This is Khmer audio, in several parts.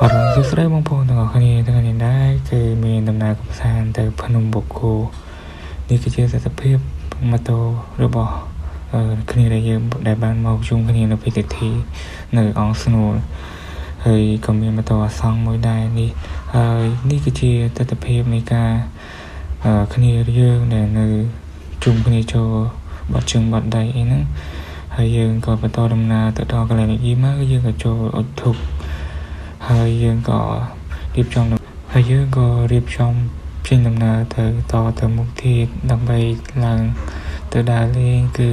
អរុណសួស្តីបងប្អូនទាំងអស់គ្នាថ្ងៃនេះដែរគឺមានដំណើរកម្សាន្តទៅភ្នំបូកគោនេះគឺជាទស្សនភាពម៉ូតូរបស់គ្នាដែលយើងដែលបានមកជុំគ្នានៅពិធីនៅអង្គស្នួលហើយក៏មានម៉ូតូអាសង់មួយដែរនេះហើយនេះគឺជាទស្សនភាពនៃការគ្នាយើងដែលនៅជុំគ្នាចូលបាត់ជើងបាត់ដៃអីហ្នឹងហើយយើងក៏បន្តដំណើរទៅដល់កន្លែងនេះមកយើងក៏ចូលអុជធូបហើយយើងក៏រៀបចំហើយយើងក៏រៀបចំចេញដំណើរទៅតទៅមុខទៀតដើម្បីឡើងទៅដើរលេងគឺ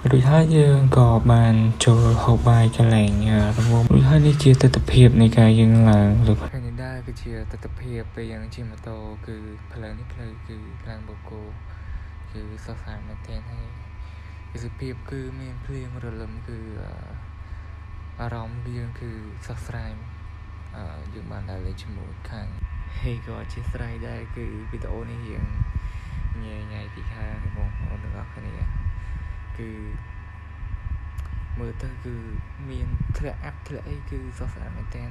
រួចហើយយើងក៏បានចូលហូបបាយកន្លែងរងរួចហើយនេះជាទស្សនភាពនៃការយើងឡើងលើហើយនេះដែរគឺជាទស្សនភាពពេលយើងជិះម៉ូតូគឺផ្លូវនេះផ្លូវគឺឡើងបូកគោគឺស្រស់ស្អាតមែនទែនហើយទេសភាពគឺមានភ្លៀងរលឹមគឺអារម្មណ៍យើងគឺស្រស់ស្រាយយើងបានដើរលេងជាមួយខាងហើយក៏អធិស្ឋានដែរគឺវីដេអូនេះរៀងញ៉ៃញ៉ៃពីខាងបងប្អូនទាំងអស់គ្នាគឺមើលទៅគឺមានធ្លាក់អាប់ធ្លាក់អីគឺស្រស់ស្អាតមែនទែន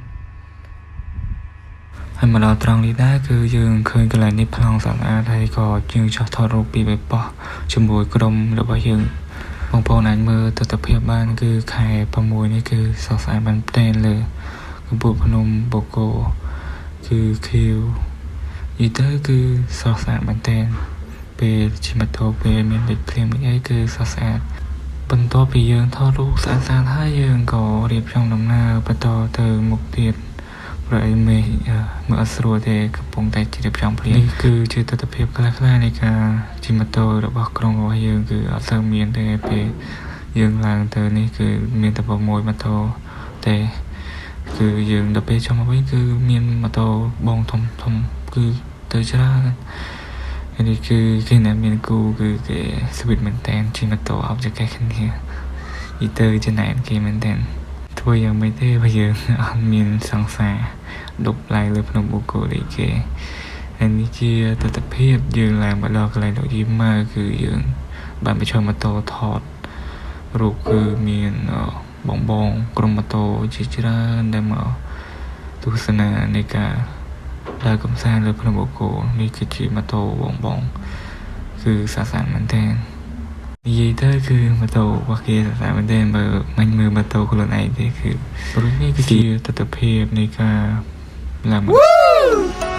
ហើយមកដល់ត្រង់នេះដែរគឺយើងឃើញកន្លែងនេះប្លង់ស្អាតហើយក៏យើងចោះថតរូបពីបេប៉ោះជាមួយក្រុមរបស់យើងបងប្អូនអាចមើលទស្សនភាពបានគឺខែ6នេះគឺស្រស់ស្អាតមែនទែនលើកំពូលភ្នំបូកគោគឺខៀវនិយាយទៅគឺស្រស់ស្អាតមែនទែនពេលជិះម៉ូតូពេលមានលេចភ្លៀងអីគឺស្រស់ស្អាតបន្ទាប់ពីយើងថតរូបស្អាតៗហើយយើងក៏រៀបចំដំណើរបន្តទៅមុខទៀតព្រោះអីមេឃមើលអត់ស្រួលទេកំពុងតែរៀបចំភ្លៀងនេះគឺជាទស្សនភាពខ្លះៗនៃការជិះម៉ូតូរបស់ក្រុមរបស់យើងគឺអត់សូវមានទេពេលយើងឡើងទៅនេះគឺមានតែ6ម៉ូតូទេគឺយើងដល់ពេលចុះមកវិញគឺមានម៉ូតូបងធំធំគឺទៅច្រើននេះគឺគេអ្នកមានគូគឺគេស្វីតមែនតែនជិះម៉ូតូអបចកេះគ្នានិយាយទៅចំណែនគេមែនតែនធ្វើយ៉ាងម៉េចទេបើយើងអត់មានសង្សារដប់ឡើងលើភ្នំបូកគោដូចគេហើយនេះជាទស្សនភាពយើងឡើងមកដល់កន្លែងលោកយីម៉ៅគឺយើងបានបញ្ឈរម៉ូតូថតរូបគឺមានបងបងក្រុមម៉ូតូជាច្រើនដែលមកទស្សនានៃការដើរកម្សាន្តលើភ្នំបូកគោនេះគឺជាម៉ូតូបងបងគឺស្អាតមែនទែននិយាយទៅគឺម៉ូតូរបស់គេស្អាតមែនទែនបើមិនមើលម៉ូតូខ្លួនឯងទេគឺព្រោះនេះគឺជាទស្សនភាពនៃការឡើងមក